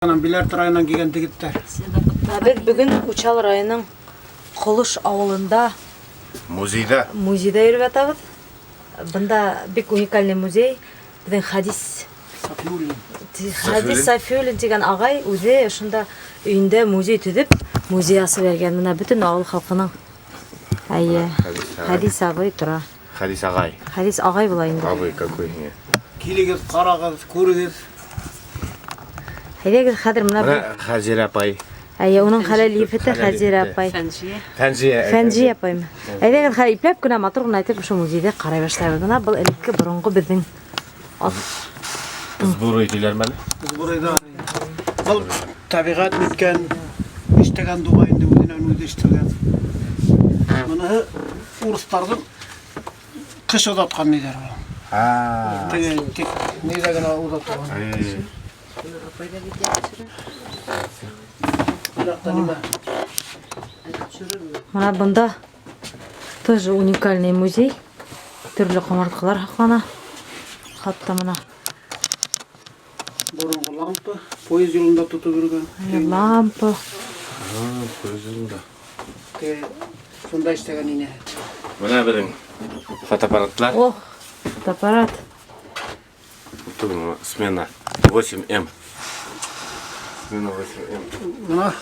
Биләр районынан килгән егеттәр. Беҙ бөгөн Учалы районының Ҡолош ауылында Музейҙа. Музейҙа йөрөп ятабыҙ. Бында бик уникальный музей. Беҙҙең Хадис Сафиуллин. Хадис Сафиуллин тигән ағай үҙе ошонда өйөндә музей төҙөп, музей асып биргән. Бына бөтөн ауыл халҡының. Әйе. Хадис абый тора. Хадис ағай. Хадис ағай була инде. Абый какой. Не. Килегеҙ, ҡарағыҙ, күрегеҙ. Әйҙәгеҙ хәҙер бына Бына Хәзирә апай. Әйе, уның хәләл ефете Хәләл Хәзирә ефете. апай. Фәнжиә. Фәнзиә. Фәнжи апайым. Әйҙәгеҙ хәҙер ипләп кенә матур ғына итеп ошо музейҙы ҡарай башлайбыҙ. Бына был элекке боронғо беҙҙең ат. Сборы итәләрме әле? Сборыйҙа. Был тәбиғәт үткән, эшләгән дуға инде үҙенән үҙе эшләгән. Быныһы урыҫтарҙың ҡыш оҙатҡан ниҙәр ул. А. Теге тик ниҙә генә оҙатылған. Апай ҙа бит төшөрә. Был яҡта нимә? Төшөрөрмө? Бына бында тоже уникальный музей. Төрлө ҡомартҡылар һаҡлана. Хатта бына Боронғо лампа, поезд юлында тотоп йөрөгән. лампа. Поезд юлында. Теге шунда эшләгән инә. Бына беҙҙең фотоаппаратлар. Ох, фотоаппарат. Түгел, смена 8М. Смена 8М. Бына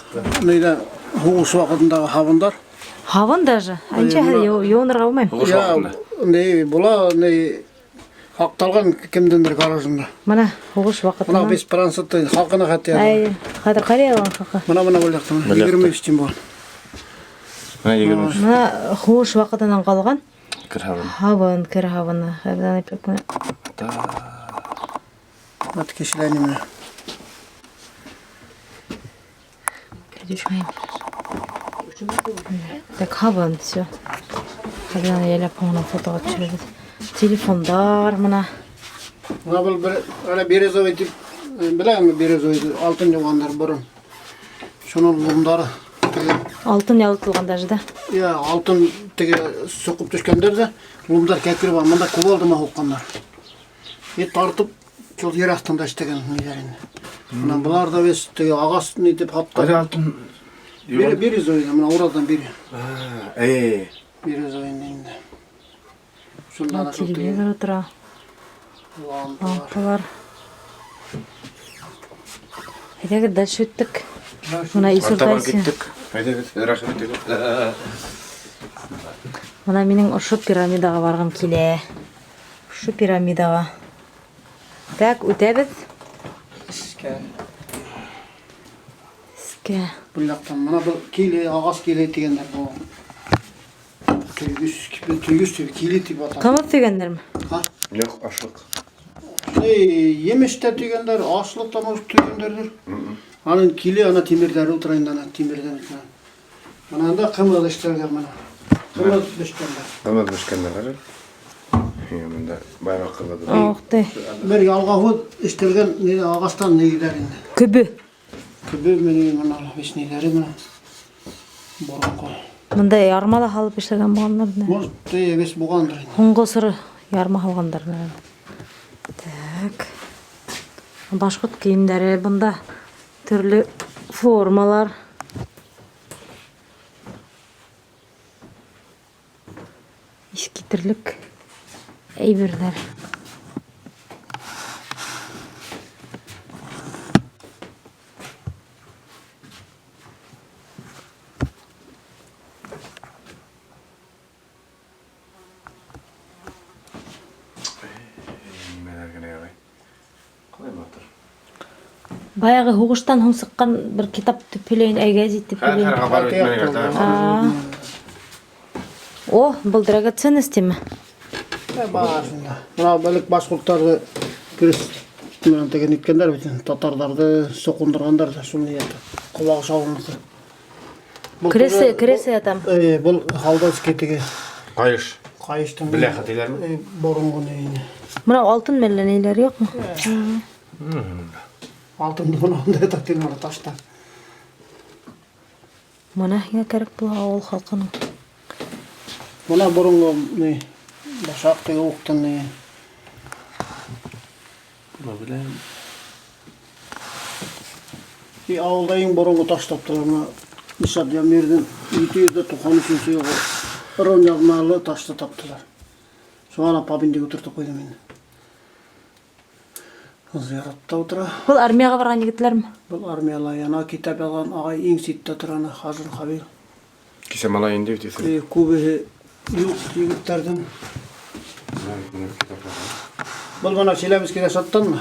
ниҙә һуғыш ваҡытындағы һабындар. Һабын даже. Ә нисә хәҙер йыуынырға булмаймы? Һуғыш Я, ваҡытында. ни була, ни һаҡталған кемдеңдер гаражында. Бына һуғыш Бына ваҡытынан. без процентты халҡына хәтта. Әй, хәҙер ҡайҙа алған хаҡы? Бына бына был яҡта. Был яҡта. 23 тин булған. Бына 23. Бына һуғыш ваҡытынан ҡалған Кер һабын. һабын, кер һабыны. Хәҙер ипләп кенә. Ат кешеләр нимә? Төшмәйем. Так, һабын, все. Хәҙер аны йәйләп һуңынан фотоға төшөрәбеҙ. Телефондар бына. Бына был бер әле березовый тип беләһеңме березовый алтын йыуғандар борон. Шуның ломдары теге Алтын ялытылған даже да. я алтын теге соҡоп төшкәндәр ҙә ломдар кәкре бар. Бында кувалдама һуҡҡандар. И тартып шул ер аҫтында эшләгән ниҙәр инде. Бына былар ҙа весь теге ағас ни тип хатта. Ҡайҙа алтын? Бер березовый бына Уралдан бире. Эй, Березовый инде. Шунда ана шул теге Телевизор ултыра. лампалар. Лампалар. Әйҙәгеҙ дальше үттек. Бына артабан Исуртайси. киттек. Әйҙәгеҙ, рәхмәт итегеҙ. Бына минең ошо пирамидаға барғым килә. Ошо пирамидаға. Так, үтәбеҙ. Эскә. Эскә. Был яҡтан бына был киле, ағас киле тигәндәр был. Төйгөс, төйгөс тип, киле тип атала. Ҡымыҙ төйгәндәрме? Ха? Юҡ, ашлыҡ. Эй, емеш тә төйгәндәр, ашлыҡ та может төйгәндәрҙер. Аның киле ана тимерҙәре ултыра инде ана тимерҙән эшләгән. Бына анда ҡымыҙ эшләгән бына. Ҡымыҙ бешкәндәр. Ҡымыҙ бешкәндәр әле. Бында байраҡ ҡылды. Ох ты. Бер ялғауыҙ эшләгән ни ағастан нигеҙҙәр инде. Көбө. Көбө менән бына весь ниҙәре бына. Боронғо. Бында ярма ла һалып эшләгән булғандар. Может, весь булғандыр инде. Һуңғы осоро ярма һалғандар, наверное. Так. Башҡорт кейемдәре бында төрлө формалар. Иҫ китерлек әйберҙәр. Нимәләр генә ярай. Ҡалай матур. Баяғы һуғыштан һуң сыҡҡан бер китап тип һөйләйен, әй, гәзит тип Хәҙер һөйләйен. хәҙер барып етмәне. О, был драгоценностиме? Бар шунда. Бына элек башҡорттарҙы крест менән теге ниткәндәр бит, татарҙарҙы соҡондорғандар ҙа шул ниәтте. Ҡолаҡ шауыныҡы. Был Кресы, теге- кресы ятам. Э, был солдатский теге Ҡайыш. ҡайыштың Бляха тиләрме? Э, боронғо ни. Бына алтын мәллә ниләр юҡмы? Алтынды бына унда ята тимер ташта. Бына һиңә кәрәк була ауыл халҡының. Бына боронғо ни башаҡ теге уҡтың ни. Була беләм. И авылда иң борынгы таш таптылар. Менә Исат Ямирдин 793 елгы ырым язмалы ташты таптылар. Шуңа ана памятник утыртып куйдым инде. Зыяратта утыра. Был армияға барған егетләрме? Был армияла яна китап язган агай иң ситтә тора ана Хазыр Хабил. Кисә малай инде бит исеме. И күбеһе юк егетләрдән. Менә китаплар. Был мына Челябинскийда саттанмы?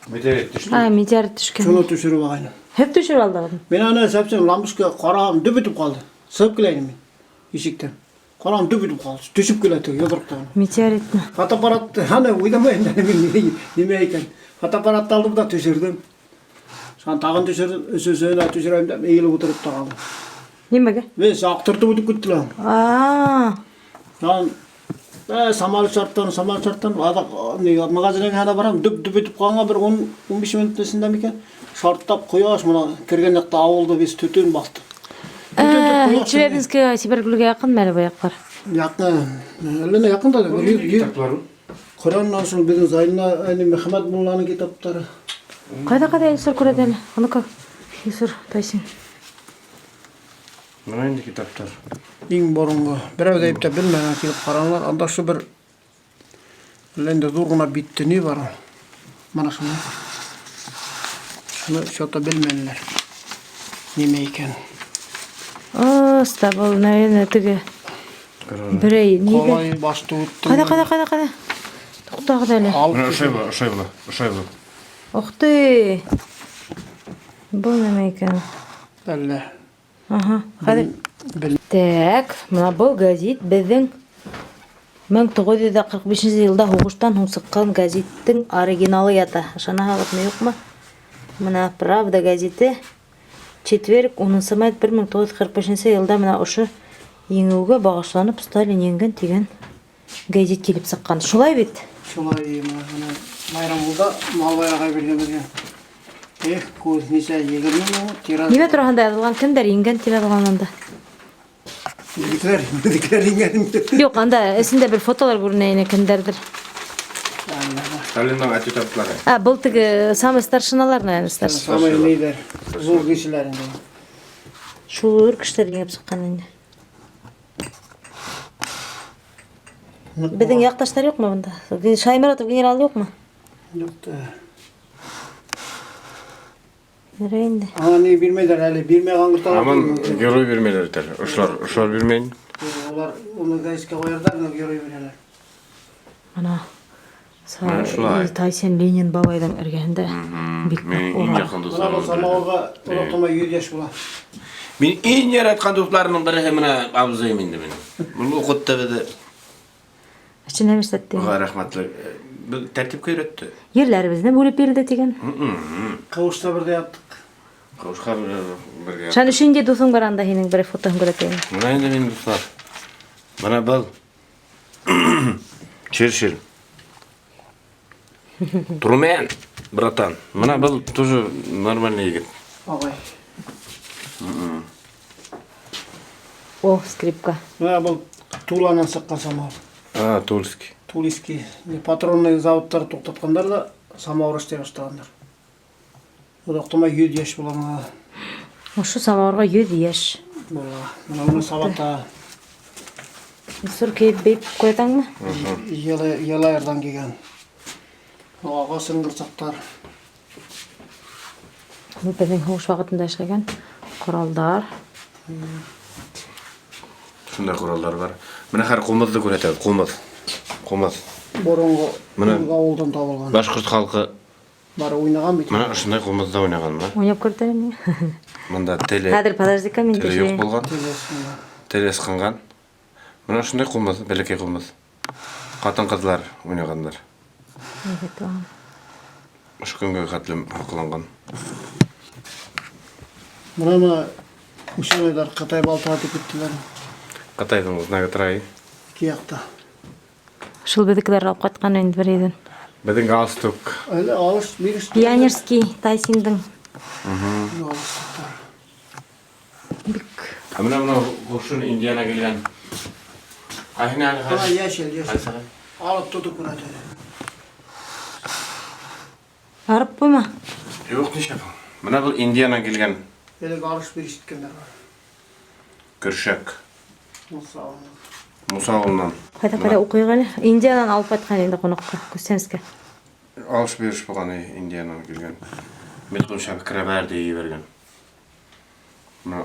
Метеорит төштө. А, метеорит төшкән. Шуны төшереп алгайным. Һеҙ төшөрөп алдығыҙмы? Мин аны совсем лампочка карагым дөп итеп калды. Сығып килә инем мин ишектән. Карагым дөп итеп калды. Төшөп килә теге йодрыктан. Метеоритмы? Фотоаппарат аны уйламайым да мин нимә икән. Фотоаппаратты алдым да төшөрҙөм. Шунан тағын төшөрҙөм, өсөнсөһөн төшөрәм дә эйелеп ултырып та ҡалдым. Нимәгә? Вес аҡтыртып үтеп киттеләр. А, Шунан самал шарттан, самал шарттан, аҙаҡ ни, магазинға генә барам, дөп-дөп итеп ҡалған бер 10-15 минут эсендә микән? Шарттап ҡояш мына кергән яҡта ауылды весь төтөн баҫты. Төтөн ҡояш Челябинскийға Сибәргүлгә яҡын әле был яҡтар. Яҡын, әллә ни яҡын да бер йөҙ Китаплар. Ҡораннан һуң беҙҙең Зайна әне Мөхәммәт мулланың китаптары. Ҡайҙа ҡайҙа Илсур күрәт әле? А ну-ка, Илсур, Тайсин. Менә инде китаплар. Иң боронғо. Берәү ҙә иптәп белмәгән килеп ҡаранылар. Анда шу бер әллә инде ҙур ғына битте ни бар. Мына шуны. Шуны что-то белмәнеләр. Нимә икән? Оста, был, наверное, теге берәй ниҙер. Ҡалай башты үтте. Ҡайҙа, ҡайҙа, ҡайҙа, ҡайҙа? Туҡтағыҙ әле. Алып Менә ошай була, ошай була, ошай була. Ух ты! Был нимә икән? Әллә. Ага, хәҙер. Бел. Так, мына был гәзит беҙҙең 1945 йылда һуғыштан һуң сыҡҡан гәзиттең оригиналы ята. Ышанаһығыҙмы, юҡмы? Мына Правда гәзите четверг 10 май 1945 йылда мына ошо еңеүгә бағышланып Сталин еңгән тигән гәзит килеп сыҡҡан. Шулай бит? Шулай мына мына Байрамгулда Малбай ағай биргән беҙгә. Эх, күҙ нисә 20 мең тираж. Нимә тураһында яҙылған? Кемдәр еңгән тип яҙылған анда? Беҙҙекеләр, беҙҙекеләр еңгән инде. Юҡ, анда эсендә бер фотолар күренә ине кемдәрҙер. Әллә. Сталинның адъютантлары. А, был теге самый старшиналар, наверное, старшина. Самый лидер. Ҙур кешеләр инде. Шул ҙур кешеләр еңеп сыҡҡан инде. Беҙҙең яҡташтар юҡмы бында? Шайморатов генерал юҡмы? Юҡ та. Ярай инде. Аңа ни бирмәйҙәр әле, бирмәй ҡаңғырталар. Аман герой бирмәйләр бит әле. Ошолар, ошолар бирмәй. Улар уны гәзиткә ҡуярҙар, но герой бирәләр. Ана Менә шулай. Тайсен Ленин бабайҙың эргәһендә бик Минең ныҡ иң уран. яҡын Бына был дуҫларымның береһе. самауырға оҙаҡ 100 йәш була. Мин иң яратҡан дуҫларымның береһе менә абзыйым инде минең. Был уҡытты беҙҙе. Өсөн нәмә эшләтте? Уға рәхмәтле. Беҙ тәртипкә өйрәтте. Ерләребеҙҙе бүлеп бирҙе тигән. Ҡыуышта бергә яттыҡ. Ҡыуышҡа бергә. Шан өсөн дә дуҫың бар анда һинең бер фотоһын күрәтәйем. Менә инде минең дуҫлар. Менә был. Черчилль. Трумен, братан. Менә был тоже нормальный егет. Ағай. О, скрипка. Мына был Туланан сыҡҡан самауыр. А, Тульский. Тульский патронный заводтар туҡтатҡандар ҙа самауыр эшләй башлағандар. Оҙаҡ тормай 100 йәш була мына. Ошо самауырға 100 йәш. Була. Мына уны сабата Илсур кейеп бейеп ҡуятаңмы? Йылайырҙан килгән. Ағас ыңғырсаҡтар. Был беҙҙең һуғыш ваҡытында эшләгән ҡоралдар. Шундай ҡоралдар бар. Менә хәҙер ҡумыҙҙы күрһәтәбеҙ, ҡумыҙ. Ҡумыҙ. Боронғо Мына ауылдан табылған. Башҡорт халҡы Бары уйнаған бит. менә ошондай ҡумыҙҙа уйнаған, мына. Уйнап күрһәтәле миңә. Мында теле Хәҙер подожди-ка мин теле юҡ төшөрәйем. булған, теле ысҡынған. Менә ошондай ҡумыҙ, бәләкәй ҡумыҙ. Ҡатын-ҡыҙҙар уйнағандар. Әйбәт булған. Ошо көнгә хәтлем һаҡланған. Мына мына ученыйҙар Ҡытай балтаһы тип киттеләр. Ҡытайҙың знагы тора. Ике яҡта. Шул беҙҙекеләр алып ҡайтҡан инде бер өйҙән. Беҙҙең галстук. Әле алыш биреш. Пионерский Тайсиндың Галстуктар. бик Ә менә мына ҡуршын Индияна килгән. Ҡайһына әле Мына хәҙер? йәшел, йәшел. Ҡайсығы? Алып тотоп күрһәтә. арып ҡуйма. Юҡ, нишләп? Менә был Индиянан килгән. Элек алыш-биреш иткәннәр бар. Көршәк. Муса авылыннан. Муса авылыннан. Кайда кайда укыйк әле. Индиянан алып кайткан инде кунакка, күчтәнәчкә. Алыш-биреш булган Индиянан килгән. Мин шәп керә дип җибәргән. Менә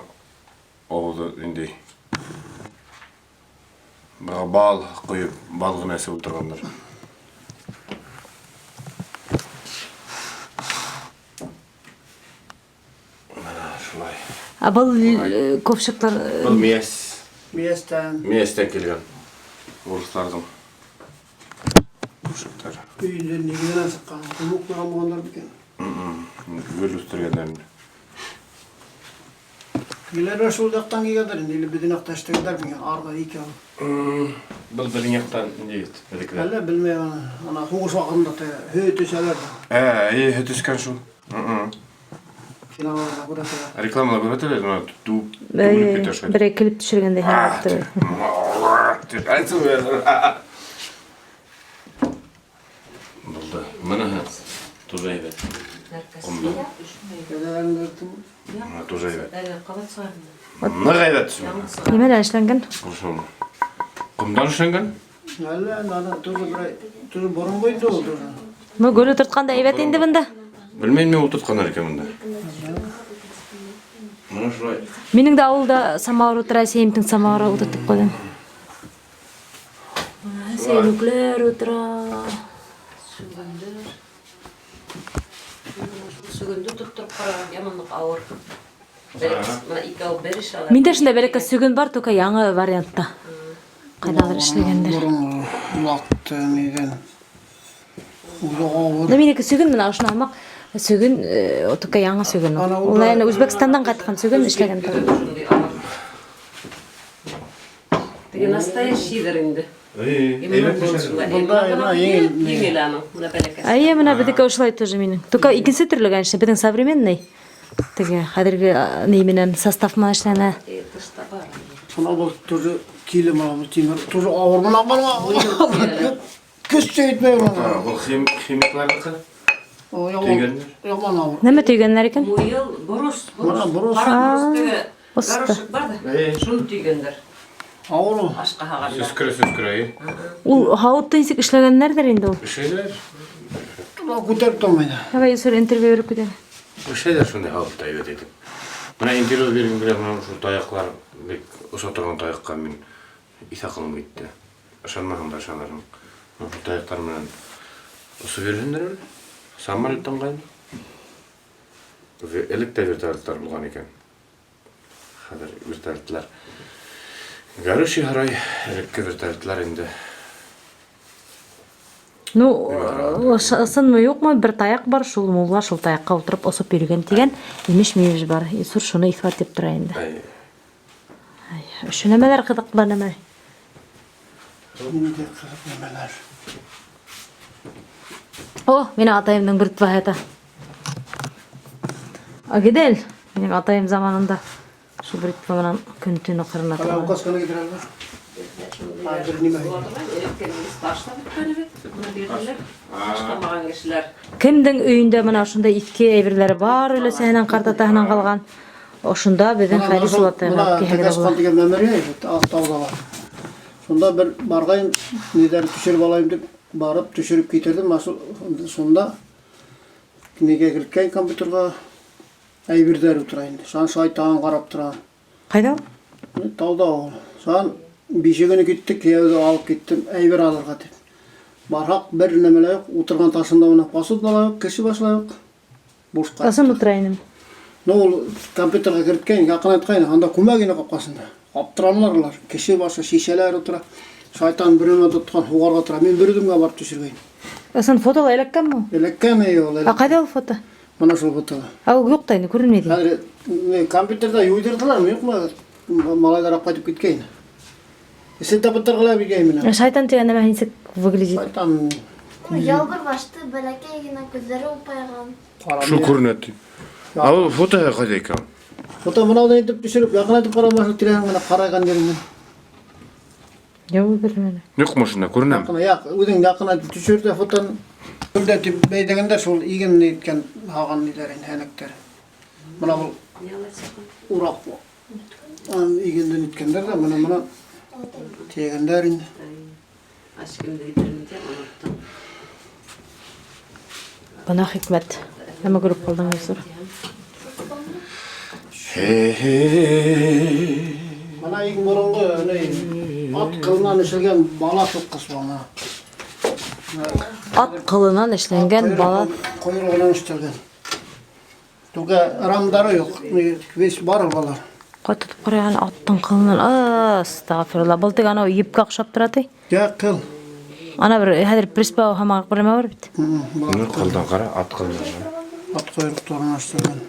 авызы инде. Быға бал коеп, бал гына эчеп утырганнар. Менә шулай. Ә был ковшиклар Был мияс. Миястән. Миястән килгән. Урысларның. Ковшиклар. Өйдән нигезеннән чыккан. Кумык куйган булганнар микән? Гөл үстергәннәр. Тегеләр шул яктан килгәндер инде, или безнең якта эшләгәннәр микән? Арда икәү. Был безнең яктан инде бит, безнекеләр. Әллә белмәйм аны. Ана һугыш вакытында теге һөт эчәләр. Ә, һөт эчкән шул. Киноларда күрәсең. Рекламада күрсәтәләр, менә туып, түгелеп китә шулай. Берәй клип төшергәндәй һәм Булды. Менә тоже әйбәт. Комда. Менә тоже әйбәт. Әле кабат сарымы? Нык әйбәт шул. Нимәдән эшләнгән? Шул. Комдан эшләнгән? Әллә аны тоже берәй, тоже борынгы инде ул тоже. Ну, гөл утыртканда әйбәт инде монда. Белмим, мин утыртканнар икән монда. Менә шулай. Минең дә авылда самавыр утыра, әсәйемнең самавыры утыртып куйдым. Сәйлүкләр утыра. Сөгендер. Сөгендер тоттырып караган яманлык авыр. Менә икәү бер эш алар. Миндә шундай бәләкәй сөген бар, только яңы вариантта. Кайдадыр эшләгәндер. Борынгы лакты нидән. Үзе авыр. Ну, минеке сөген менә ошоны алмак. Сөген, только яңы сөген. Ана ул Ул да- әнә Үзбәкстаннан кайткан сөген эшләгән. Шундый авыр. Теге настоящийдыр инде. Әйбәт эшләнгән. Бында менә еңел. Еңел аның, менә бәләкәсе. Әйе, менә безнеке ошолай тоже минең. Только икенче төрле, конечно, безнең современный. Теге хәзерге ни менән состав менән эшләнә. Тышта бар. Шуна бу тоже киле менә бу тимер. Тоже авыр менә бу. Көч тә итмәй моны. Бу химикларныкы. Төйгәннәр. Яман авыр. Нәмә төйгәннәр икән? Муел, борыс, борыс. Менә борыс. Кара борыс теге оста. горошек бар да. Шуны төйгәннәр. Авыр ул. Ашка һаганда. Сөскерә, сөскерә. Ул һавытта ничек эшләгәннәрдер инде ул. Эшләйләр. Тора күтәреп тормый. Давай, Илсур, интервью биреп китәм. Эшләйләр шундай һавытта әйбәт итеп. Менә интервью биргән килә, менә шул таяклар бик оса торган таякка мин ис акылым китте. Ышанмасаң да ышанырсың. Менә шул таяклар менән осып йөргәннәр әле. Самолеттан кайда? Элек тә вертолетлар булган икән. Хәзер вертолетлар. Горючий һарай, элекке вертолетлар инде. Ну, ысынмы юкмы, бер таяк бар, шул мулла шул таякка утырып осып йөргән дигән имеш-мимеш бар. Илсур шуны исбат итеп тора инде. Ай, Ошо нәмәләр кызыклы нәмә. Нинди кызык нәмәләр. О, минең атайымның бритва это. Агидель, минең атайым заманында шул бритва менән көн-төнө кырына Кара торган. указканы китерәләр. Бер нимә. Ташлап беткән бит. Моны бирделәр. Ташламаган кешеләр. Кемдең өендә менә ошондай иҫке әйберләре бар, өләсәһенән, картатаһынан ҡалған. Ошонда беҙҙең Харис олатайға Менә киһәгә Тәкәс була. хан дигән мәмерйә тауда бар. Шунда бер барган нидәр төшереп алайым дип барып төшереп китердем. Шунда нигә керткән компьютерга әйберләр утыра инде. Шан шайтан карап тора. Ҡайҙа ул? Тауда ул. Шан бише көне киттек, кияүҙе алып киттем, әйбер алырға дип. Барһаҡ бер нәмә лә юҡ, утырған ташында менә посуда ла юҡ, кеше башы ла юҡ. Буш ҡайтты. Ысын ултыра инем. Ну, ул компьютерға керткән, яҡынайтҡайны, анда күмәк ине ҡапҡасында. Аптыранлар улар. Кеше башы, шишәләр утыра. Шайтан берене тотҡан, һуғарға тора. Мин бер үҙемгә барып төшөргәйнем. Ысын фотола эләккәнме ул? Эләккән эй ул. Ә ҡайҙа ул фото? Мына шул фотола. Ә ул юҡ та инде, күренмәй. Хәҙер не, компьютерҙа юйҙырҙылармы, юҡмы? Малайлар алып ҡайтып киткәйне. Эсен табыттырға ла биргәйне менә. Ә Шайтан тигән нәмә нисек выглядит? Шайтан Ялбыр башты, бәләкәй генә күҙҙәре улпайған. Шул күренә. Ә ул фото кайда икән? Фото мынауҙан итеп төшөрөп, яҡынайтып ҡарамаһа тирәһен генә ҡарайған еренән. Юҡ, белмәнем. Юҡмы шунда күренәме? Яҡын, яҡ, үҙең яҡынайтып төшөр ҙә фотоны. Көлдә тип бәйләгәндә шул иген иткән һалған ниләр инде, һәнәктәр. Менә был урак игендән иткәндәр дә, менә моны тиягәндәр инде. Бына хикмәт. Нәмә күреп ҡалдың, Илсур? Бына иң боронғо ни ат ҡылынан эшләнгән бала суҡҡыс был менә. Ат ҡылынан эшләнгән бала. Ҡойроғонан эшләнгән. Түгә рамдары юҡ, весь бар балар. Ҡай тотоп ҡарай әле аттың ҡылынан. Астағфирулла. Был теге анау епкә оҡшап тора ти. Я ҡыл. Ана бер хәҙер преспа һымаҡ бер нәмә бар бит. Мына ҡылдан ҡара, ат ҡылынан. Ат ҡойроҡтарынан эшләнгән.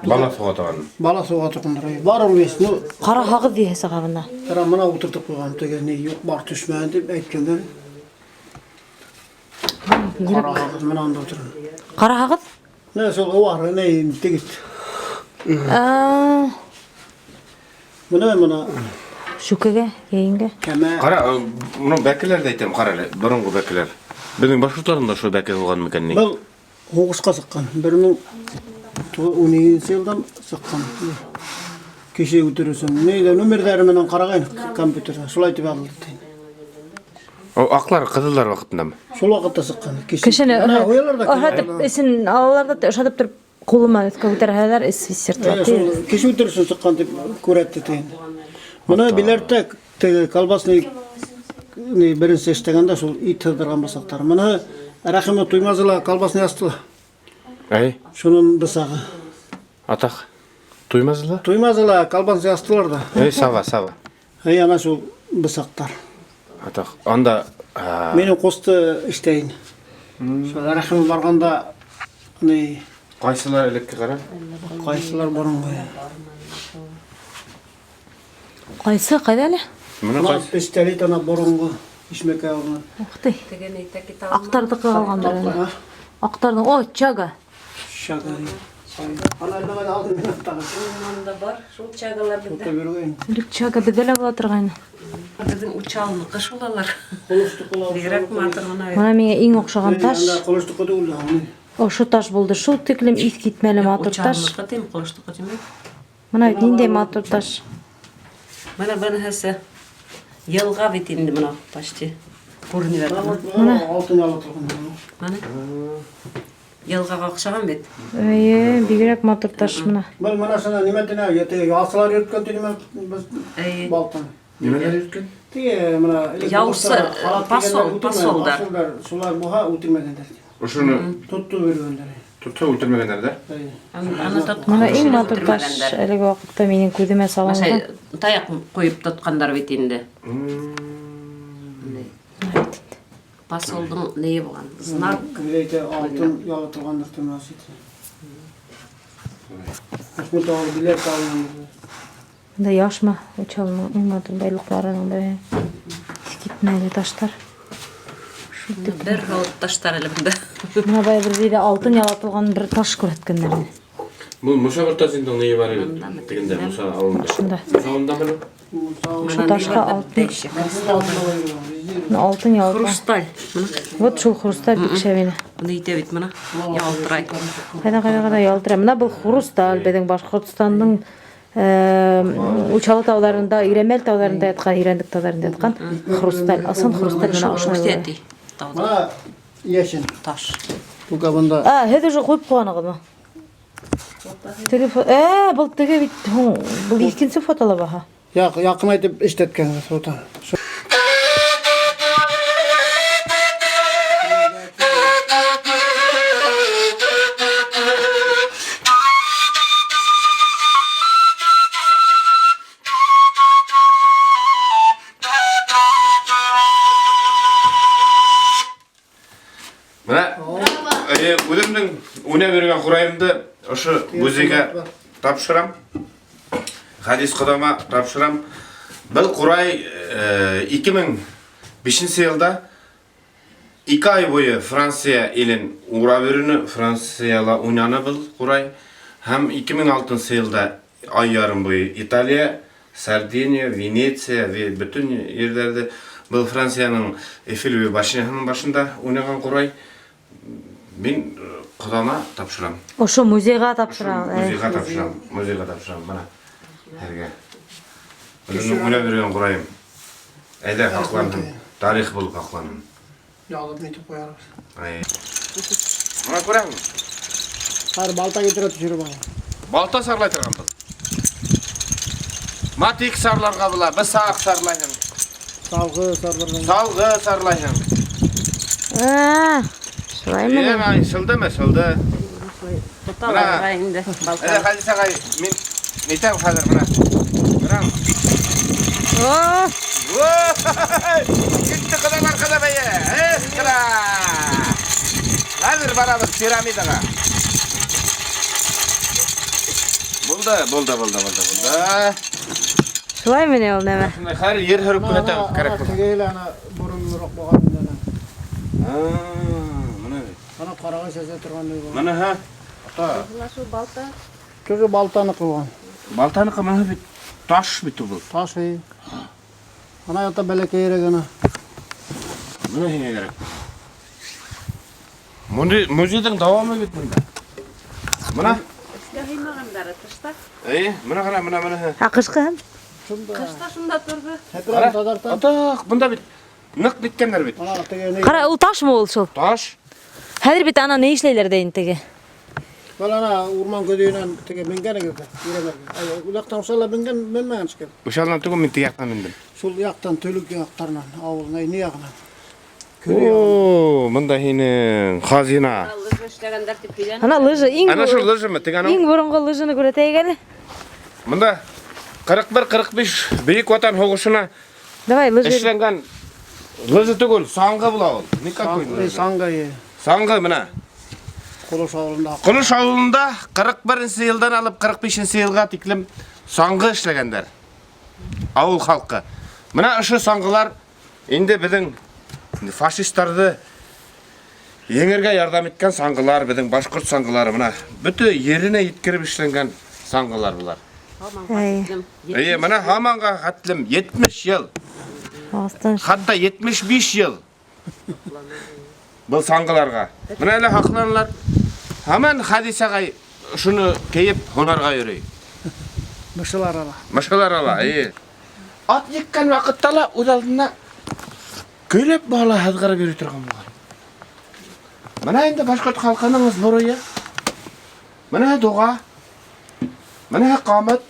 Бала һуға торған. Бала һуға торғандар. Бар ул весь. Ну, Ҡара һағыҙ тиһә сыға бында. рамына ултыртып ҡуйған теге ни юҡ бар төшмәһен тип әйткәндәр. Ҡара һағыҙ менән анда ултыра. Ҡара һағыҙ? Нә шул бар, ни тегет. Аа, Бына бына Шүкегә, йәйенгә. кәмә. Ҡара, мына бәкеләрҙе әйтәм, ҡара әле, боронғо бәкеләр. Беҙҙең башҡорттарҙың да шул бәке булған микән ни? Был һуғышҡа сыҡҡан. 1912 йылдан сыҡҡан. Кеше үтереү өсөн. Нейҙә номерҙары менән ҡарағайныҡ компьютерҙа. Шулай тип яҙылды. ти. О, аҡлар, ҡыҙылдар ваҡытындамы? Шул ваҡытта сыҡҡан. Кеше. Кешене Бына ҡуялар ҙа. ошатып, эсен алалар да ошатып тороп ҡулы менән өҫкә күтәрһәләр, эс сиртелә. Шул кеше үтереү өсөн сыҡҡан тип күрһәтте ти. Бына Биләрҙә теге колбасный ни беренсе эшләгәндә шул ит һыҙҙырған бысаҡтар. Бына Рәхимә Туймазыла колбасный асты. Әй, Шуның бысағы. атаҡ. Туймазыла? Туймазыла колбасный астылар да. Эй, Сава, Сава. Эй, ана шул бысаҡтар. Атаҡ. Анда Минең ҡусты эштәйен. Шул Рәхимә барғанда ни ҡайсылар элекке ҡара? ҡайсылар боронғо. Ҡайсы, ҡайҙа әле? Мына Бына ҡайсы? пистолет ана боронғо Ишмәкәй ауылынан. Ух ты. Аҡтарҙыҡы ҡалғандар әле. Аҡтарҙың, о, чага. Шага. Ана әллә ҡайҙа алдым мин тағы. Унда бар, шул чагалар беҙҙә. Тота биргәйен. Элек чага беҙҙә лә була торғайны. Беҙҙең Учалыныҡы шул алар. Ҡолоштоҡо ла. Бигерәк матур мына бит. Бына миңә иң оҡшаған таш Ҡолоштоҡо түгел ул. ошо таш булды. Шул тиклем иҫ китмәле матур таш. Учалыныҡы тим, Ҡолоштоҡо тимәй. Бына бит ниндәй матур таш. Мына быныһы йылға бит инде мына почти. Күренеп ята. Мына алтын ала торған. Мына. Йылғаға оҡшаған бит. Эйе, бигерәк матур таш мына. Был мына шуны нимә тине, ете ялсылар йөрөткән тине без Эйе. балтаны. Нимәләр йөрөткән? Теге мына элек Яусы, һуғышта халат посол, кейгәндәр үтермәгән, посолдар. Посолдар, шулар булһа үтермәгәндәр. Ошоно Тотто биргәндәр. тотһа үлтермәгәндәр ҙә? Эйе. Аны тотҡан Мына иң кешене матур таш үтермәгәндәр. әлеге ваҡытта минең күҙемә салынған. Мәсәлән, таяҡ ҡуйып тотҡандар бит инде. Посолдың нее булған? Знак. Биләйтә алтын яла торғандыр тимәс ите. Әхмәт ауылы Биләр ауылынан. Бында яшма, Учалының иң матур байлыҡтарының береһе. Иҫ китмәле таштар. Шул тиклем. Бер һауыт таштар әле бында. Мына бая бер ҙә алтын ялатылған бер таш күрһәткәндәр ине. Был Муса Мортазиндың нее бар бит? Тегендә Муса ауылында. Шунда. Муса ауылындамы ни? Ошо ташҡа алтын, мына алтын ялатылған. Хрусталь. Мына. Вот шул хрусталь бик шәп ине. Быны итә бит мына. Ялтырай. Ҡайҙа, ҡайҙа, ҡайҙа ялтырай. Мына был хрусталь беҙҙең Башҡортостандың Учалы тауҙарында, Ирәмәл тауҙарында ятҡан, Ирәндек тауҙарында ятҡан хрусталь. Ысын хрусталь мына ошолай була. Күрһәтей. Тауҙа Мына йәшен. таш. Тука бында А, һеҙ уже ҡуйып ҡуйғанығыҙмы? Теге был теге бит һуң, был икенсе фотола баһа. яҡ яҡынайтып эшләткән фото. Мына үҙемдең уйнап йөрөгән ҡурайымды ошо музейға тапшырам. Хадис ҡодама тапшырам. Был ҡурай 2005 йылда 2 ай буйы Франция илен урап йөрөнө, Францияла уйнаны был ҡурай. Һәм 2006 йылда ай ярым буйы Италия, Сардиния, Венеция, бөтөн ерҙәрҙе был Францияның Эйфель башняһының башында уйнаған ҡурай. Мин Ҡоҙама тапшырам. Ошо музейға тапшыра. Музейға тапшырам. Музейға тапшырам. Бына. Һеҙгә. Үҙемдең уйнап йөрөгән ҡурайым. Әйҙә һаҡланһын. Тарих булып һаҡланһын. Яҙып нитеп ҡуярбыҙ. Ай. Бына күрәһеңме? Хәҙер балта килтерә төшөрөп ала. Балта сарлай торған был. Матик сарларға була, бысаҡ сарлайһың. Салғы сарларға. Салғы сарлайһың. А, шулаймы? Е, ышылдымы, ышылды. Тоталарға инде балта. Әйҙә, Хәдис ағай, мин нитәм хәҙер бына. Бына. О, Ой! Китте ҡоҙалар ҡоҙабайы. Эх, ҡына. Хәҙер барабыҙ пирамидаға. Булды, булды, булды, булды, булды. шулаймы ни ул нәмә? Шундай хәҙер ер һөрөп күрһәтәбеҙ, кәрәк булһа. Теге лә ана боронғораҡ булған инде ана. Мына бит. Ана ҡарағай сәсә торған был. Мына һа. Ата. Балта. Тоже балтаны ҡылған. Балтаныҡы мына бит таш бит был. Таш эй. Ана ята бәләкәйерәк ана. Мына һиңә кәрәк. Музей, музейҙың дауамы бит бында. Мына. Эскә һыймағандары тышта. Эй, мына ҡара, мына мына. Ә ҡышҡы һәм? Шунда. Тышта шунда торҙо. Һеперәм таҙартам. Атаҡ, бында бит ныҡ ниткәндәр бит. Ана теге ни. Ҡара, ул ташмы ул шул? Таш. Хәҙер бит ана ни эшләйләр дә инде теге. Был ана урман көҙөйөнән теге менгән икән. Өйрәнергә. Ай, ул яҡтан Усалла менгән, менмәгән шикелле. Ушалдан түгел, мин теге яҡтан мендем. Шул яҡтан Төлөк яҡтарынан, ауылына, ни яғынан. О, мында һинең хазина. Лыжа эшләгәндәр тип һөйләне. Ана лыжа иң Ана шул лыжымы? Теге анау. Иң боронғо лыжаны күрһәтәйек әле. Мында 41-45 Бөйөк Ватан һуғышына Давай лыжа. эшләнгән лыжа түгел, саңғы була ул. Никакой лыжа. Саңғы, Саңғы мына. Ҡолош ауылында. Ҡолош ауылында 41 йылдан алып 45 йылға тиклем саңғы эшләгәндәр. Ауыл халҡы. Мына ошо саңғылар инде беҙҙең фашисттарҙы еңергә ярҙам иткән саңғылар, беҙҙең башҡорт саңғылары мына бөтә еренә еткереп эшләнгән саңғылар булар. Әй. Эйе, мына һаманға хәтлем 70 йыл, Астан. хатта 75 йыл. Был саңғыларға. Мына әле һаҡланалар. Һаман Хәдис ағай шуны кейеп һунарға йөрөй. Мышылар ала. Мышылар ала, эйе. Ат еккән ваҡытта ла үҙ алдына көйләп бала һыҙғырып йөрөй торған булған. Мына инде башҡорт халҡының сбруйы. Мына дуға. Мына ҡамыт.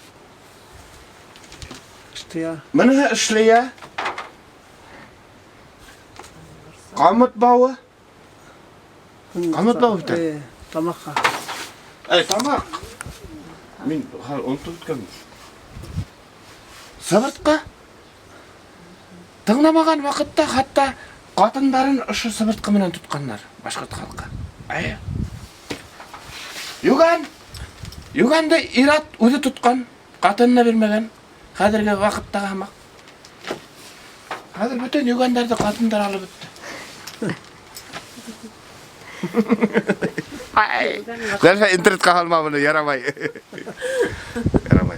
Иштия. Мына эшлея. Ҡамыт бауы. Ҡамыт бауы бит. Э, тамаҡҡа. Эй, тамаҡ. Мин хәҙер онотоп бөткәнмен. Сыбыртҡы. Тыңламаған ваҡытта хатта ҡатындарын ошо сыбыртҡы менән тотҡандар башҡорт халҡы. Әйе. Йүгән. Йүгәнде ир-ат үҙе тотҡан, ҡатынына бирмәгән. Хәҙерге ваҡыттағы һымаҡ. Хәҙер бөтөн йүгәндәрҙе ҡатындар алып бөттө. Ай. Дәлфә интернетҡа һалма быны, ярамай.